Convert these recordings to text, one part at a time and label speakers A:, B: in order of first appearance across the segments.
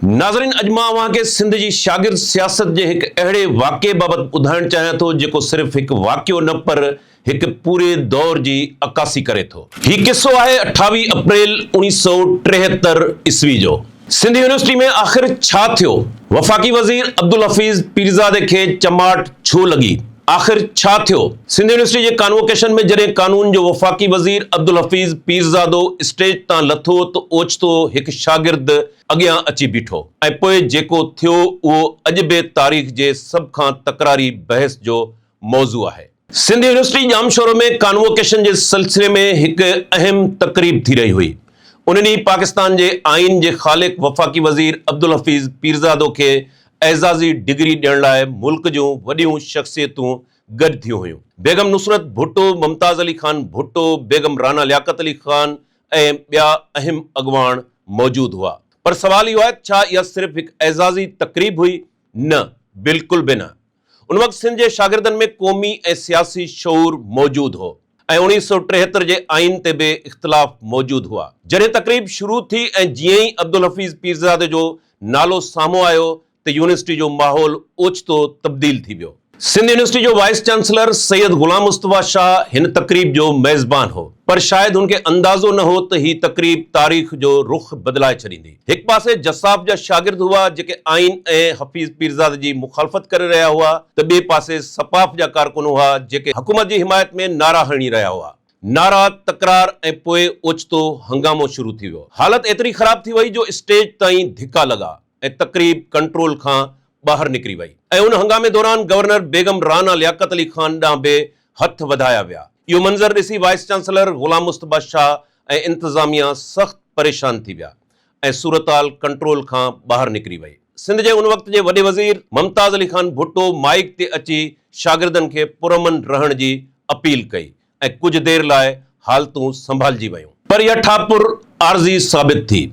A: ناظرين اڄ مان اوهان کي سنڌ جي شاگرد سياست جي هڪ اهڙي واقعي بابت ٻڌائڻ چاهيان ٿو جيڪو صرف هڪ واقعو نه پر هڪ پوري دور جي عڪاسي ڪري ٿو. هي قصو آهي 28 اپريل 1973 عيسوي جو. سنڌ يونيورسٽي ۾ آخر ڇا ٿيو؟ وفاقي وزير عبدالحفيظ پيرزادي کي چماٽ ڇو لڳي؟ آخر ڇا ٿيو؟ سنڌ يونيورسٽي جي ڪانووڪيشن ۾ جڏهن قانون جو وفاقي وزير عبدالحفيظ پيرزادو اسٽيج تان لٿو ته اوچتو هڪ شاگرد اڳيان اچي بيٺو ۽ پوء جيڪو ٿيو اهو اڄ به تاريخ جي سڀ کان تڪراري بحث جو موضوع آهي. سنڌ يونيورسٽي ڄامشورو ۾ ڪانووڪيشن جي سلسلي ۾ هڪ اهم تقريب ٿي رهي هئي. ان ڏينهن پاڪستان جي آئين جي خالق وفاقي وزير عبدالحفيظ پيرزادو کي اعزازي ڊگري ڏيڻ لاء ملڪ جون وڏيون شخصيتون گڏ ٿيون هيون. بيگم نصرت ڀٽو، ممتاز علي خان ڀٽو، بيگم رانا لياقت علي خان ۽ ٻيا اهم اڳواڻ موجود هئا. پر سوال اهو آهي ته ڇا اها صرف هڪ اعزازي تقريب هئي؟ نه، بلڪل به نه. ان وقت سنڌ جي شاگردن ۾ قومي ۽ سياسي شعور موجود هو ۽ 1973 جي آئين تي به اختلاف موجود هئا. جڏهن تقريب شروع ٿي ۽ جيئن ئي عبدالحفيظ پيرزادي جو نالو سامهون آيو ته يونيورسٽي جو ماحول اوچتو تبديل ٿي ويو. سنڌ يونيورسٽي جو وائيس چانسلر سيد غلام مصطفيٰ شاهه هن تقريب جو ميزبان هو پر شايد هن کي اندازو نه هو ته هي تقريب تاريخ جو رخ بدلائي ڇڏيندي. هڪ پاسي جساف جا شاگرد هئا جيڪي آئين ۽ حفيظ پيرزادي جي مخالفت ڪري رهيا هئا ته ٻئي پاسي سپاف جا ڪارڪن هئا جيڪي حڪومت جي حمايت ۾ نعرا هڻي رهيا هئا. نعرا، تڪرار ۽ پوء اوچتو هنگامو شروع ٿي ويو. حالت ايتري خراب ٿي وئي جو اسٽيج تائين ڌڪا لڳا ۽ تقريب ڪنٽرول کان ٻاهر نڪري وئي ۽ ان هنگامي دوران گورنر بيگم رانا لياقت علي خان ڏانهن به هٿ وڌايا ويا. اهو منظر ڏسي وائيس چانسلر غلام مصطفيٰ شاهه ۽ انتظاميا سخت پريشان ٿي ويا ۽ صورتحال ڪنٽرول کان ٻاهر نڪري وئي. سنڌ جي ان وقت جي وڏي وزير ممتاز علي خان ڀٽو مائيڪ تي اچي شاگردن کي پرامن رهڻ جي اپيل ڪئي ۽ ڪجهه دير لاء حالتون سنڀالجي ويون. پر اها ٺاپر عارضي ثابت ٿي.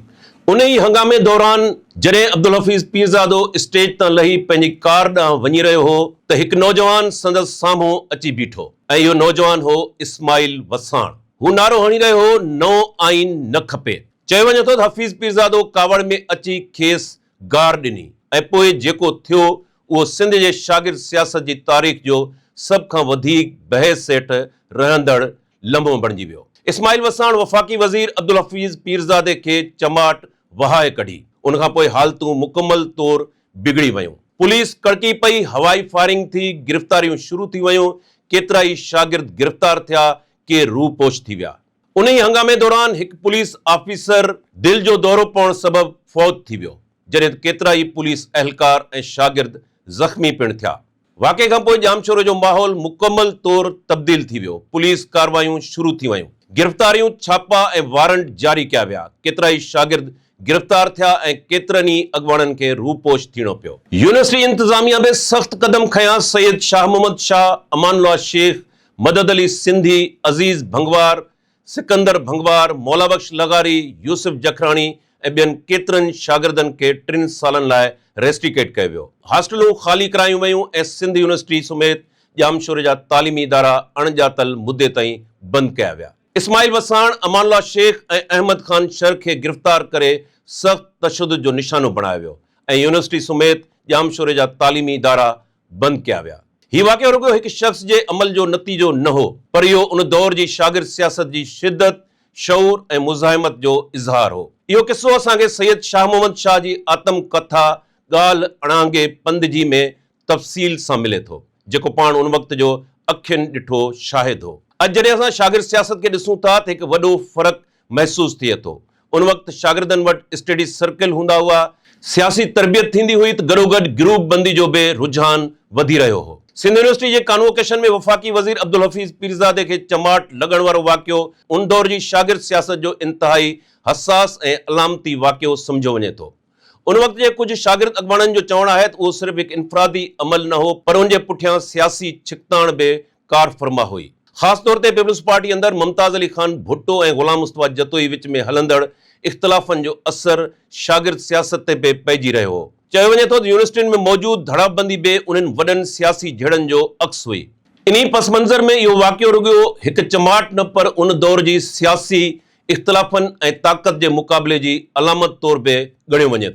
A: ان ئي هنگامي دوران جڏهن عبدالحفيظ پيرزادو اسٽيج تان لهي پنهنجي ڪار ڏانهن وڃي رهيو هو ته هڪ نوجوان سندس سامهون اچي بيٺو ۽ اهو نوجوان هو اسماعيل وساڻ. هو نعرو هڻي رهيو هو، نئون آئين نه کپي. چيو وڃي ٿو ته حفيظ پيرزادو ڪاوڙ ۾ اچي کيس گار ڏني ۽ پوء جيڪو ٿيو اهو سنڌ جي شاگرد سياست جي تاريخ جو سڀ کان وڌيڪ بحث هيٺ رهندڙ لمحو بڻجي ويو. اسماعيل وساڻ وفاقي وزير عبدالحفيظ پيرزادي کي چماٽ وهائي ڪڍي. ان کان پوء حالتون مڪمل طور بگڙي ويون. پوليس ڪڙڪي پئي، هوائي فائرنگ ٿي، گرفتاريون شروع ٿي ويون، ڪيترائي شاگرد گرفتار ٿيا، ڪي روپوش ٿي ويا. انهي هنگامي دوران هڪ پوليس آفيسر دل جو دورو پوڻ سبب فوت ٿي ويو، جڏهن ته ڪيترائي پوليس اهلڪار ۽ شاگرد زخمي پڻ ٿيا. واقعي کان پوء ڄامشورو جو ماحول مڪمل طور تبديل ٿي ويو، پوليس ڪارروايون شروع ٿي ويون، گرفتاريون، ڇاپا ۽ وارنٽ جاري ڪيا ويا، ڪيترائي شاگرد گرفتار ٿيا ۽ ڪيترن ئي اڳواڻن کي روپوش ٿيڻو پيو. يونيورسٽي انتظاميا به سخت قدم کنيا، سيد شاهه محمد شاهه، امان الله شيخ، مدد علي سنڌي، عزيز ڀنگوار، سڪندر ڀنگوار، مولابخش لغاري، يوسف جکراڻي ۽ ٻين ڪيترن شاگردن کي ٽن سالن لاء ريسٽيڪيٽ ڪيو ويو. هاسٽلون خالي ڪرايون ويون ۽ سنڌ يونيورسٽي سميت ڄامشوري جا تعليمي ادارا اڻڄاتل مدي تائين بند ڪيا ويا. اسماعيل وساڻ، امان الله شيخ ۽ احمد خان شر کي گرفتار ڪري سخت تشدد جو نشانو بڻايو ويو ۽ يونيورسٽي سميت ڄامشوري جا تعليمي ادارا بند ڪيا ويا. هي واقعو رڳو هڪ شخص جي عمل جو نتيجو نه هو، پر اهو ان دور جي شاگرد سياست جي شدت، شعور ۽ مزاحمت جو اظهار هو. اهو قصو اسان کي سيد شاهه محمد شاهه جي آتم ڪٿا ڳالهه اڻانگي پنڌ جي ۾ تفصيل سان ملي ٿو، جيڪو پاڻ ان وقت جو اکين ڏٺو شاهد هو. اڄ جڏهن اسان شاگرد سياست کي ڏسون ٿا ته هڪ وڏو فرق محسوس ٿئي ٿو. ان وقت شاگردن وٽ اسٽڊي سرڪل هوندا هئا، سياسي تربيت ٿيندي هئي ته گڏوگڏ گروپ بندي جو به رجحان وڌي رهيو هو. سنڌ يونيورسٽي جي ڪانووڪيشن ۾ وفاقي وزير عبدالحفيظ پيرزادي کي چماٽ لڳڻ وارو واقعو ان دور جي شاگرد سياست جو انتهائي حساس ۽ علامتي واقعو سمجهيو وڃي ٿو. ان وقت جي ڪجهه شاگرد اڳواڻن جو چوڻ آهي ته اهو صرف هڪ انفرادي عمل نه هو پر ان جي پٺيان سياسي ڇڪتاڻ به ڪارفرما هئي. خاص طور تي پيپلز پارٽي اندر ممتاز علي خان ڀٽو ۽ غلام مصطفيٰ جتوئي وچ ۾ هلندڙ اختلافن جو اثر شاگرد سياست تي به پئجي رهيو هو. چيو وڃي ٿو ته يونيورسٽين ۾ موجود ڌڙابندي به انهن وڏن سياسي جهيڙن جو عڪس هئي. انهي پس منظر ۾ اهو واقعو رڳو هڪ چماٽ نه پر ان دور جي سياسي اختلافن ۽ طاقت جي مقابلي جي علامت طور به ڳڻيو وڃي ٿو.